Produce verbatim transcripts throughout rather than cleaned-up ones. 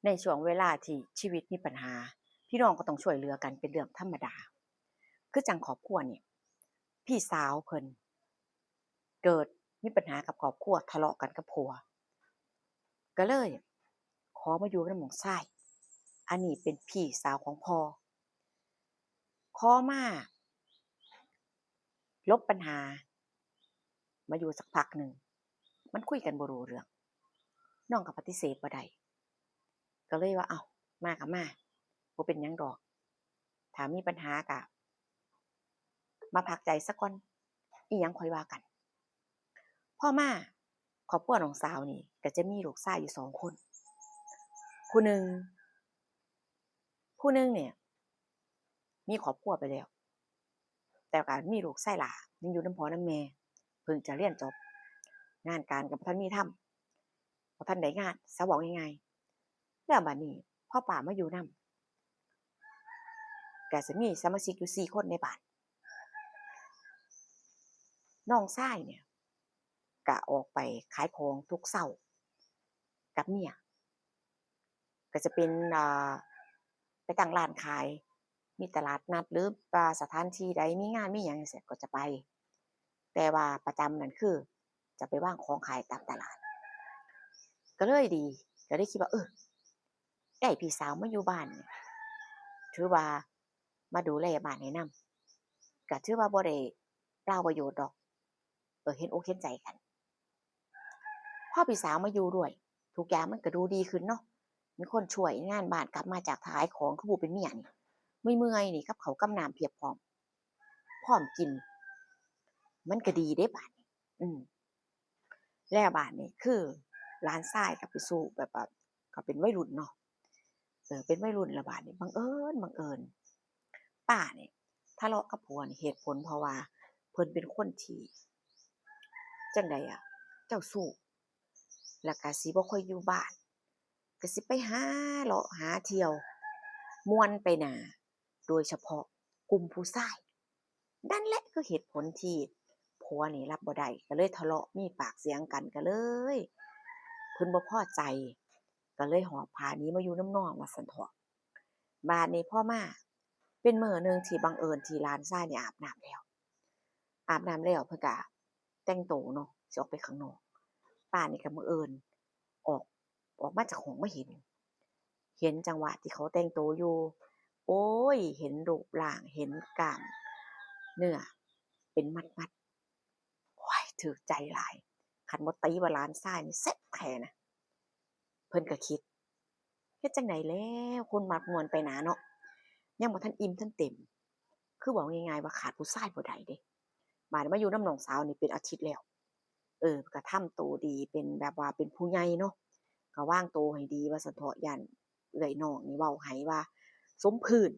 ในช่วงเวลาที่ชีวิตมีปัญหา พี่น้องก็ต้องช่วยเหลือกันเป็นเรื่องธรรมดา คือจั่งครอบครัวนี่ พี่สาวเพิ่น เกิดมีปัญหากับครอบครัว ทะเลาะกันกับผัว ก็เลยขอมาอยู่นำน้องชาย อันนี้เป็นพี่สาวของพ่อ ขอมาหลบปัญหา มาอยู่สักพักหนึ่ง มันคุยกันบ่รู้เรื่อง น้องก็ปฏิเสธบ่ได้ ก็เลยว่า เอ้า มาก็มา บ่เป็นหยังดอก ถ้ามีปัญหาก็มาพักใจซะก่อน อิหยังค่อยว่ากัน พอมาครอบครัวน้องสาวนี่ก็จะมีลูกชายอยู่สองคน ผู้หนึ่ง ผู้หนึ่งเนี่ย มีครอบครัวไปแล้ว แต่ก็มีลูกชายหล้ายังอยู่นำพ่อนำแม่ เพิ่งจะเรียนจบ งานการก็บ่ทันมีทำ บ่ทันได้งาน ซะเว้าง่ายๆ แล้วบัดนี้พอป้ามาอยู่นำ ก็สิมีสมาชิกอยู่สี่คนในบ้าน น้องชายเนี่ย ก็ออกไปขายของทุกเช้ากับเมีย ก็จะเป็น อ่า ไปตั้งร้านขาย มีตลาดนัดหรือว่าสถานที่ใดมีงานมีหยังจั่งซี้ก็จะไป แต่ว่าประจำนั่นคือจะไปวางของขายตามตลาด ก็เลยดี ก็เลยคิดว่า เออ ได้พี่สาวมาอยู่บ้านนี่ ถือว่ามาดูแลบ้านให้นำ ก็ถือว่าบ่ได้เปล่าประโยชน์ดอก เออ เห็นอกเห็นใจกัน พอพี่สาวมาอยู่ด้วย ทุกอย่างมันก็ดูดีขึ้นเนาะ มีคนช่วยงานบ้าน กลับมาจากขายของคือผู้เป็นเมียนี่ เมื่อยๆ นี่ กับข้าวกับน้ำเพียบพร้อม พร้อมกิน มันก็ดีเด้บาดนี้ อืม แล้วบาดนี้คือหลานชายก็ไปสู่แบบว่า ก็เป็นวัยรุ่นเนาะ เออ เป็นวัยรุ่นแล้วบาดนี้ บังเอิญ บังเอิญ ป้านี่ทะเลาะกับผัวนี่ เหตุผลเพราะว่าเพิ่นเป็นคนที่ จั่งใดอะ เจ้าชู้ แล้วก็สิบ่ค่อยอยู่บ้าน ก็สิไปหาเลาะหาเที่ยว ม่วนไปหน้า โดยเฉพาะกลุ่มผู้ชาย นั่นแหละคือเหตุผลที่ผัวนี่รับบ่ได้ ก็เลยทะเลาะมีปากเสียงกัน ก็เลย เพิ่นบ่พอใจ ก็เลยหอบผ้าหนีมาอยู่นำน้องว่าซั้นเถาะ บาดนี้พอมา เป็นมื้อหนึ่งที่บังเอิญที่หลานชายนี่อาบน้ำแล้ว อาบน้ำแล้วเพิ่นก็แต่งโตเนาะ สิออกไปข้างนอก ป้านี่ก็บังเอิญออก ออกมาจากห้องมาเห็น เห็นจังหวะที่เขาแต่งโตอยู่ โอ้ย เห็นรูปร่าง เห็นกล้ามเนื้อเป็นมัดๆ โอ้ย ถืกใจหลาย คันบ่ติว่าหลานชายนี่แซ่บแท้นะ เพิ่นก็คิด เฮ็ดจั่งใดแล้ว คนมักม่วนไปหน้าเนาะ ยังบ่ทันอิ่มทันเต็ม คือเว้าง่ายๆ ว่าขาดผู้ชายบ่ได้เด้ บาดนี้มาอยู่นำน้องสาวนี่เป็นอาทิตย์แล้ว เออ ก็ทำโตดี เป็นแบบว่าเป็นผู้ใหญ่เนาะ ก็วางโตให้ดีว่าซั้นเถาะ ย้านเอื้อยน้องนี่เว้าให้ว่าสมพื้น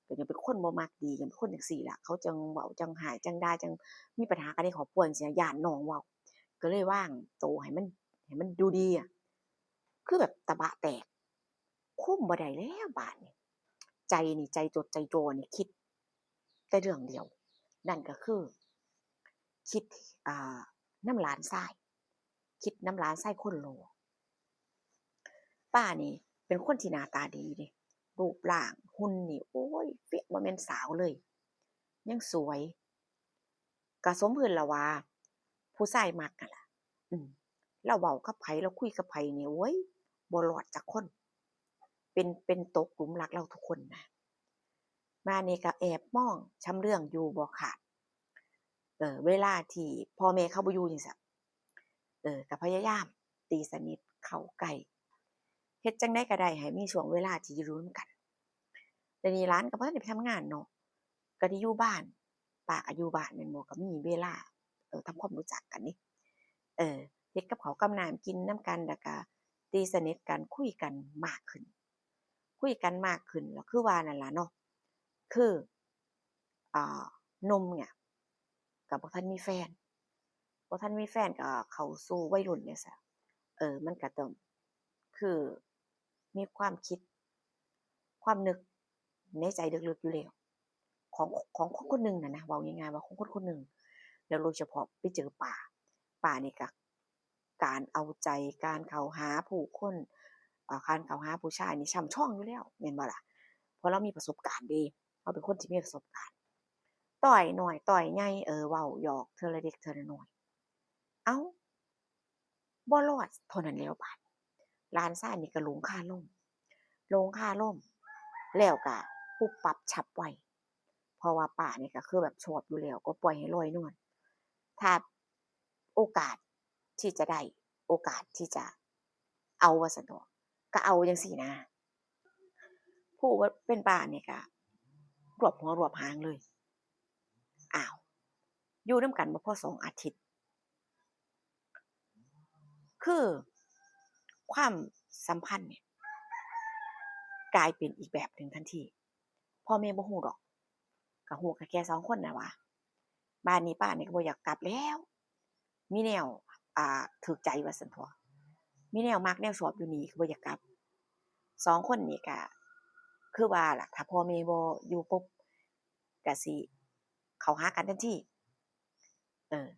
ก็ยังเป็นคนบ่มักดี ยังเป็นคนจั่งซี้ล่ะ เขาจั่งเว้า จั่งฮ้าย จั่งด่า จั่งมีปัญหากันในครอบครัวจั่งซี้ ย้านน้องเว้า ก็เลยวางโตให้มัน ให้มันดูดีอะ คือแบบตะบะแตก คุมบ่ได้แล้วบาดนี้ ใจนี่ ใจจดใจจ่อนี่คิดแต่เรื่องเดียว นั่นก็คือ คิด อ่า นำหลานชาย คิดนำหลานชายคนหล่อ ป้านี่เป็นคนที่หน้าตาดีเด้ รูปร่างหุ่นนี่ โอ้ย เฟียบ่แม่นสาวเลย ยังสวย ก็สมพื้นล่ะว่า ผู้ชายมักนั่นล่ะ อืม ลาวเว้ากับไผ ลาวคุยกับไผนี่ โอ้ย บ่รอดจักคน เป็น เป็นตกหลุมรักลาวทุกคนนะ บาดนี้ก็แอบมองชำเลืองอยู่บ่ขาด เออ เวลาที่พ่อแม่เขาบ่อยู่จั่งซี้ เออ ก็พยายามตีสนิทเข้าใกล้ เฮ็ดจั่งใดก็ได้ให้มีช่วงเวลาที่อยู่นำกัน เดี๋ยวนี้หลานก็บ่ทันได้ไปทำงานเนาะ ก็ได้อยู่บ้าน ป้าก็อยู่บ้านแม่นบ่ ก็มีเวลา เออ ทำความรู้จักกันนี่ เออ เฮ็ดกับข้าวกับน้ำกินนำกัน แล้วก็ตีสนิทกัน คุยกันมากขึ้น คุยกันมากขึ้น แล้วคือว่านั่นล่ะเนาะ คือ อ่า หนุ่มเนี่ย ก็บ่ทันมีแฟน บ่ทันมีแฟนก็เข้าสู่วัยรุ่นจั่งซี้ เออ มันก็ต้อง คือมีความคิด ความนึกในใจลึกๆอยู่แล้ว ของ ของคนคนหนึ่งน่ะนะ เว้าง่ายๆว่าของคนคนหนึ่ง แล้วโดยเฉพาะไปเจอป้า ป้านี่ก็ การเอาใจ การเข้าหาผู้คน อ่า การเข้าหาผู้ชายนี่ช่ำชองอยู่แล้ว แม่นบ่ล่ะ เพราะลาวมีประสบการณ์เด้ ลาวเป็นคนที่มีประสบการณ์ ต่อยน้อยต่อยใหญ่ เออ เว้าหยอกเทื่อละเล็กเทื่อละน้อย เอ้า บ่รอดเท่านั้นแล้วบาด หลานชายนี่ก็หลงคาลม หลงคาลม แล้วก็ปุบปับฉับไว เพราะว่าป้านี่ก็คือแบบชอบอยู่แล้ว ก็ปล่อยให้ลอยนวล ถ้าโอกาสที่จะได้ โอกาสที่จะเอาว่าซั่นเถาะ ก็เอาจั่งซี้นะ ผู้ว่าเป็นป้านี่ก็รวบหัวรวบหางเลย อ้าว อยู่นำกันบ่พอสองอาทิตย์ คือความสัมพันธ์เนี่ย กลายเป็นอีกแบบหนึ่งทันที พ่อแม่บ่ฮู้ดอก ก็ฮู้กันแค่สองคนน่ะว่า บาดนี้ป้านี่ก็บ่อยากกลับแล้ว มีแนว อ่า ถืกใจว่าซั่นเถาะ มีแนวมักแนวชอบอยู่นี่ก็บ่อยากกลับ สองคนนี่ก็คือว่าล่ะ ถ้าพ่อแม่บ่อยู่ปุ๊บ ก็สิเข้าหากันทันที เออ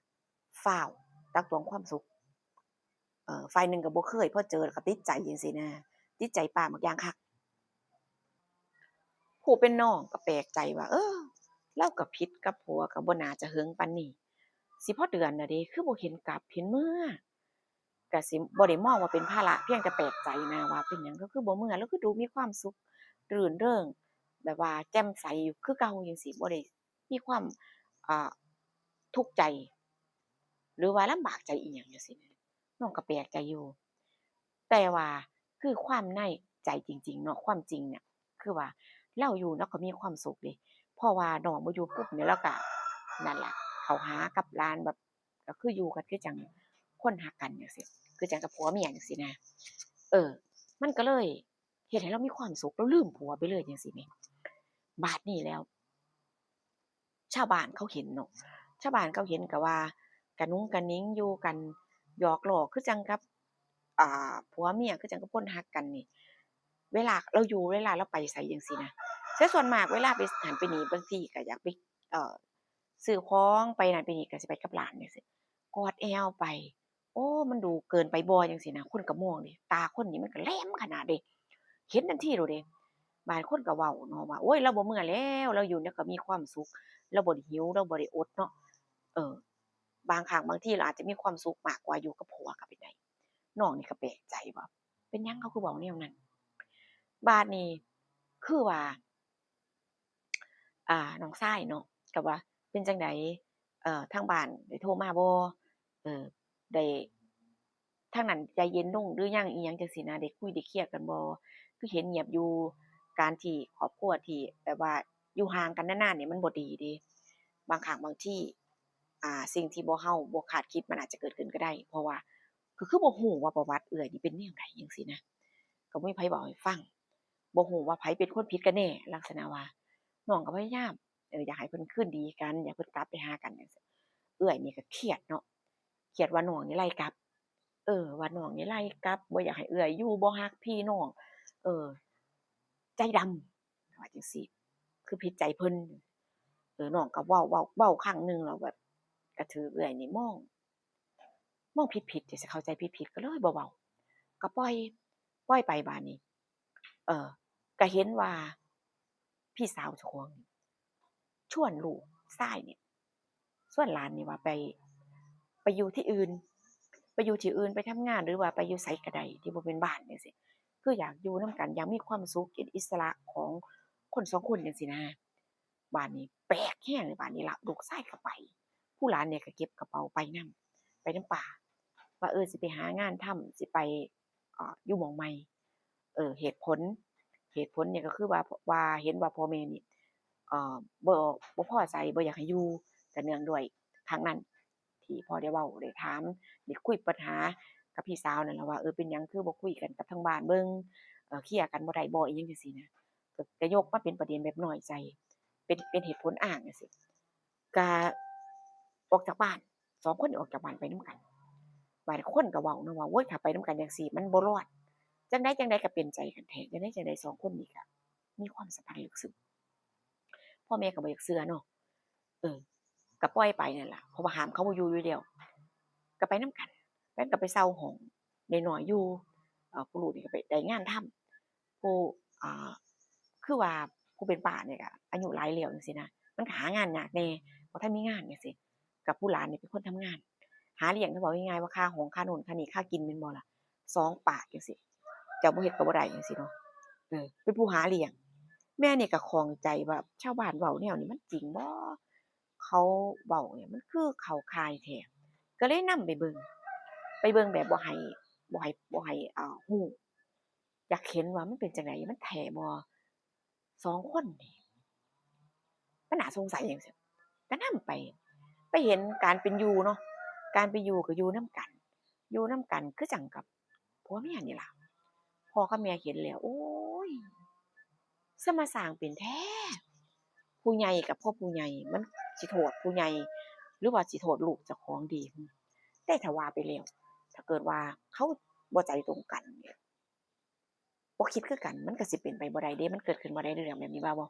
ฟ้าวตักตวงความสุข เออ ฝ่ายหนึ่งก็บ่เคย พอเจอแล้วก็ติดใจจั่งซี้นะ ติดใจป้าบักอย่างคัก ผู้เป็นน้องก็แปลกใจว่า เออ ลาวก็ผิดกับผัวก็บ่น่าจะเหิงปานนี้ สิพอเดือนแล้วเด้ คือบ่เห็นกลับเห็นเมือ ก็สิบ่ได้มองว่าเป็นภาระ เพียงแต่แปลกใจนะว่าเป็นหยังลาวคือบ่เมือ ลาวคือดูมีความสุข รื่นเริง แบบว่าแจ่มใสอยู่คือเก่าจั่งซี้ บ่ได้มีความ อ่า ทุกข์ใจ หรือว่าลำบากใจอิหยังจั่งซี้นะ น้องก็แปลกใจอยู่ แต่ว่าคือความในใจจริงๆเนาะ ความจริงเนี่ย คือว่าลาวอยู่ลาวก็มีความสุขเด้ เพราะว่าน้องบ่อยู่ปุ๊บเนี่ย ลาวก็ นั่นล่ะ เข้าหากับหลานแบบ ก็คืออยู่กันคือจั่งคนฮักกันจั่งซี้ คือจั่งกับผัวเมียจั่งซี้นะ เออ มันก็เลยเฮ็ดให้ลาวมีความสุข ลาวลืมผัวไปเลยจั่งซี้แหม บาดนี้แล้ว ชาวบ้านเขาเห็นเนาะ ชาวบ้านเขาเห็นก็ว่ากะหนุงกะหนิงอยู่กัน หยอกล้อคือจั่งกับ อ่า ผัวเมีย คือจั่งกับคนฮักกันนี่ เวลาลาวอยู่ เวลาลาวไปไสจั่งซี้นะ แต่ส่วนมากเวลาไปหั้นไปนี่ บางทีก็อยากไป เอ่อ ซื้อของ ไปนั่นไปนี่ ก็สิไปกับหลานจั่งซี้ กอดแอวไป โอ้ มันดูเกินไปบ่ จั่งซี้นะ คนก็มองเด้ ตาคนนี่มันก็แหลมขนาดเด้ เห็นทันทีโลดเด้ บางคนก็เว้าเนาะว่า โอ๊ย ลาวบ่เมือแล้ว ลาวอยู่ลาวก็มีความสุข ลาวบ่ได้หิว ลาวบ่ได้อดเนาะ เออ บางครั้งบางทีลาวอาจจะมีความสุขมากกว่าอยู่กับผัวก็เป็นได้ น้องนี่ก็แปลกใจว่า เป็นหยังเขาคือเว้าแนวนั้น บาดนี้คือว่า อ่า น้องชายเนาะ ก็ว่า เป็นจั่งใด เอ่อ ทางบ้านได้โทรมาบ่ เอ่อ ได้ ทางนั้นใจเย็นลงหรือยัง อิหยังจั่งซี้นะ ได้คุยได้เคลียร์กันบ่ คือเห็นเงียบอยู่ การที่ครอบครัวที่แบบว่าอยู่ห่างกันนานๆนี่มันบ่ดีเด้ บางครั้งบางที อ่า สิ่งที่บ่ เฮาบ่คาดคิดมันอาจจะเกิดขึ้นก็ได้ เพราะว่า ก็คือบ่ฮู้ว่าประวัติเอื้อยนี่เป็นแนวใดจั่งซี้นะ ก็บ่มีไผเว้าให้ฟัง บ่ฮู้ว่าไผเป็นคนผิดกันแน่ ลักษณะว่า น้องก็พยายาม เออ อยากให้เพิ่นคืนดีกัน อยากเพิ่นกลับไปหากันจั่งซี้ เอื้อยนี่ก็เครียดเนาะ เครียดว่าน้องนี่ไล่กลับ เออ ว่าน้องนี่ไล่กลับ บ่อยากให้เอื้อยอยู่ บ่ฮักพี่น้อง เออ ใจดำ ว่าจั่งซี้ คือผิดใจเพิ่น เออ น้องก็เว้า เว้า เว้าครั้งหนึ่งแล้วแบบ ก็ถืกเอื้อยนี่มอง มองผิดๆ จั่งซี้ เข้าใจผิดๆ ก็เลยบ่เว้า ก็ปล่อย ปล่อยไปบาดนี้ เออ ก็เห็นว่าพี่สาวเจ้าของนี่ชวนลูกชายเนี่ย ชวนหลานนี่ว่าไป ไปอยู่ที่อื่น ไปอยู่ที่อื่น ไปทำงาน หรือว่าไปอยู่ไสก็ได้ที่บ่เป็นบ้านจั่งซี้ คืออยากอยู่นำกัน อยากมีความสุข เป็นอิสระของคนสองคนจั่งซี้นะ บาดนี้แปลกแฮงเลย บาดนี้ละ ลูกชายก็ไป ผู้หลานเนี่ยก็เก็บกระเป๋าไปนำ ไปนำป้า ว่า เออ สิไปหางานทำ สิไป เอ่อ อยู่หม้องใหม่ เออ เหตุผล เหตุผลเนี่ยก็คือว่า ว่าเห็นว่าพ่อแม่นี่ เอ่อ บ่ บ่พอใจ บ่อยากให้อยู่ ก็เนื่องด้วยครั้งนั้น ที่พ่อได้เว้า ได้ถาม ได้คุยปัญหากับพี่สาวนั่นล่ะว่า เออ เป็นหยังคือบ่คุยกันกับทางบ้านเบิ่ง เอ่อ เคลียร์กันบ่ได้บ่ อิหยังจั่งซี้นะ ก็ ก็ยกมาเป็นประเด็นแบบน้อยใจ เป็น เป็นเหตุผลอ้างจั่งซี้ ก็ออกจากบ้าน สองคนนี่ออกจากบ้านไปนำกัน บาดคนก็เว้าเนาะว่า โอ๊ย ถ้าไปนำกันจั่งซี้มันบ่รอด จั่งใดจั่งใดก็เป็นใจกันแท้ จั่งใดจั่งใดสองคนนี่ก็มีความสัมพันธ์ลึกซึ้ง พ่อแม่ก็บ่อยากเชื่อเนาะ เออ ก็ปล่อยไปนั่นล่ะ เพราะว่าห้ามเขาบ่อยู่อยู่แล้ว ก็ไปนำกัน แฟนก็ไปเช่าห้องน้อยๆอยู่ เอ่อผู้ลูกนี่ก็ไปได้งานทำ ผู้อ่าคือว่าผู้เป็นป้าเนี่ยก็อายุหลายแล้วจังซี่นะ มันก็หางานยากแหน่ บ่ทันมีงานจังซี่ กับผู้หลานนี่เป็นคนทำงาน หาเลี้ยง ถ้าเว้าง่ายๆว่าค่าห้องค่าโน่นค่านี่ค่ากินแม่นบ่ล่ะ สองปากจังซี่ เจ้าบ่เฮ็ดก็บ่ได้จังซี่เนาะ เออ เป็นผู้หาเลี้ยง แม่นี่ก็ข้องใจว่าชาวบ้านเว้าแนวนี้มันจริงบ่ เขาเว้าเนี่ยมันคือเข้าข่ายแท้ ก็เลยนำไปเบิ่ง ไปเบิ่งแบบบ่ให้ บ่ให้ บ่ให้ อ่า ฮู้ อยากเห็นว่ามันเป็นจั่งใด มันแท้บ่ สองคนนี่ มันน่าสงสัยจั่งซี้ ก็นำไป ไปเห็นการเป็นอยู่เนาะ การเป็นอยู่ก็อยู่นำกัน อยู่นำกันคือจั่งกับผัวเมียนี่ล่ะ พ่อกับแม่เห็นแล้ว โอ๊ย สมาสร้างเป็นแท้ ผู้ใหญ่กับพ่อผู้ใหญ่ มันสิโทษผู้ใหญ่ หรือว่าสิโทษลูกเจ้าของดี แต่ถ้าว่าไปแล้ว ถ้าเกิดว่าเขาบ่ใจตรงกันเนี่ย บ่คิดคือกัน มันก็สิเป็นไปบ่ได้เด้ มันเกิดขึ้นบ่ได้เรื่องแบบนี้ว่าบ่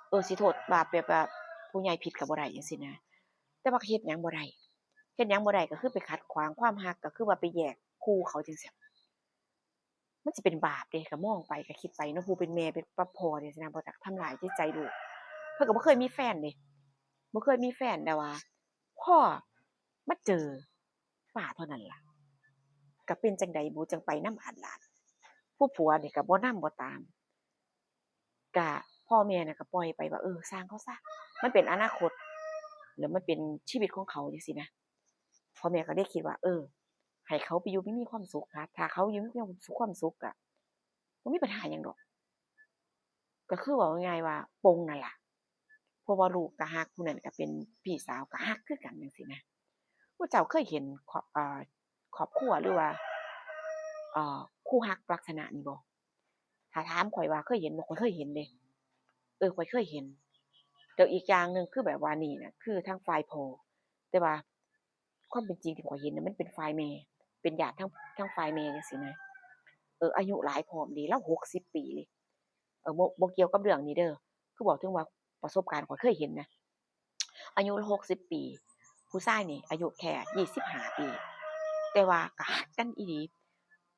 เออ สิโทษว่าแบบว่าผู้ใหญ่ผิดก็บ่ได้จั่งซี้นะ แต่ว่าเฮ็ดหยังบ่ได้ เฮ็ดหยังบ่ได้ก็คือไปขัดขวางความฮัก ก็คือว่าไปแยกคู่เขาจั่งซี้ มันสิเป็นบาปเด้ ก็มองไปก็คิดไปเนาะ ผู้เป็นแม่เป็นพ่อจั่งซี้นะ บ่จักทำลายจิตใจลูก เพิ่นก็บ่เคยมีแฟนเด้ บ่เคยมีแฟน แต่ว่าพอมาเจอป้าเท่านั้นล่ะ ก็เป็นจั่งใดบุ จั่งไปนำอาดลาด ผู้ผัวนี่ก็บ่นำบ่ตาม ก็พ่อแม่น่ะก็ปล่อยไปว่า เออ ซ่างเขาซะ มันเป็นอนาคต แล้วมันเป็นชีวิตของเขาจั่งซี้นะ พ่อแม่ก็เลยคิดว่า เออ ให้เขาไปอยู่มีความสุขซะ ถ้าเขาอยู่มีความสุข ความสุขก็บ่มีปัญหาหยังดอก ก็คือเว้าง่ายๆว่าปลงนั่นล่ะ เพราะว่าลูกก็ฮัก ผู้นั้นก็เป็นพี่สาวก็ฮักคือกันจั่งซี้นะ ผู้เจ้าเคยเห็นครอบ เอ่อ ครอบครัวหรือว่า เอ่อ คู่ฮักลักษณะนี้บ่ ถ้าถามข้อยว่าเคยเห็นบ่ ข้อยเคยเห็นเด้ เออ ข้อยเคยเห็น แล้วอีกอย่างหนึ่งคือแบบว่านี่น่ะ คือทางฝ่ายพ่อ แต่ว่าความเป็นจริงที่ข้อยเห็นน่ะ มันเป็นฝ่ายแม่ เป็นญาติทาง ทางฝ่ายแม่จั่งซี้นะ เออ อายุหลายพร้อมเด้ ลาวหกสิบปีเลย เออ บ่ บ่เกี่ยวกับเรื่องนี้เด้อ คือเว้าถึงว่าประสบการณ์ข้อยเคยเห็นนะ อายุหกสิบปี ผู้ชายนี่อายุแค่ยี่สิบห้าปี แต่ว่าก็ฮักกันอีหลี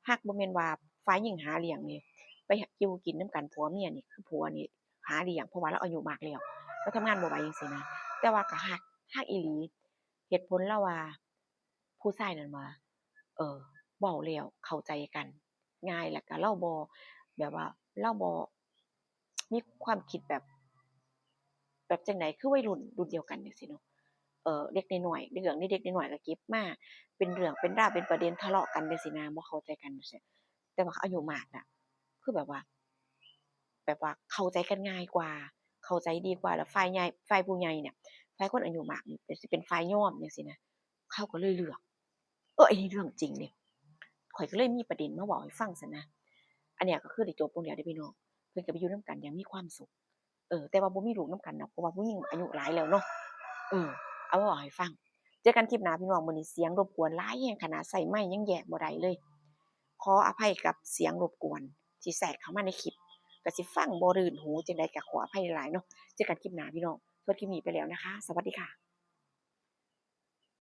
ฮักบ่แม่นว่าฝ่ายหญิงหาเลี้ยงนี่ ไปอยู่กินนำกันผัวเมียนี่ คือผัวนี่หาเลี้ยง เพราะว่าลาวอายุมากแล้ว ลาวทำงานบ่ไหวจั่งซี้นะ แต่ว่าก็ฮัก ฮักอีหลี เหตุผลลาวว่า ผู้ชายนั่นว่า เออ เว้าแล้วเข้าใจกันง่าย แล้วก็ลาวบ่ แบบว่าลาวบ่มีความคิดแบบ แบบจั่งใด คือวัยรุ่นรุ่นเดียวกันจั่งซี้เนาะ เอ่อ เด็กน้อยๆ เรื่องเล็กๆ น้อยๆ ก็เก็บมาเป็นเรื่องเป็นราว เป็นประเด็นทะเลาะกันจั่งซี้นะ บ่เข้าใจกันจั่งซี้ แต่ว่าอายุมากน่ะ คือแบบว่า แบบว่าเข้าใจกันง่ายกว่า เข้าใจดีกว่า แล้วฝ่ายใหญ่ ฝ่ายผู้ใหญ่เนี่ย ฝ่ายคนอายุมากนี่ก็สิเป็นฝ่ายยอมจั่งซี้นะ เขาก็เลยเลือก เออ อันนี้เรื่องจริงเด้ ข้อยก็เลยมีประเด็นมาเว้าให้ฟังซั้นนะ อันเนี้ยก็คือได้จบลงแล้วเด้พี่น้อง เพิ่นก็ไปอยู่นำกันอย่างมีความสุข เออ แต่ว่าบ่มีลูกนำกันดอก เพราะว่าผู้หญิงอายุหลายแล้วเนาะ เออ เอามาเว้าให้ฟัง เจอกันคลิปหน้าพี่น้อง มื้อนี้เสียงรบกวนหลายแฮง ขนาดใช้ไมค์ยังแยกบ่ได้เลย ขออภัยกับเสียงรบกวนที่แทรกเข้ามาในคลิป ก็สิฟังบ่รื่นหูจั่งใดก็ขออภัยหลายๆ เนาะ เจอกันคลิปหน้าพี่น้อง สำหรับคลิปนี้ไปแล้วนะคะ สวัสดีค่ะ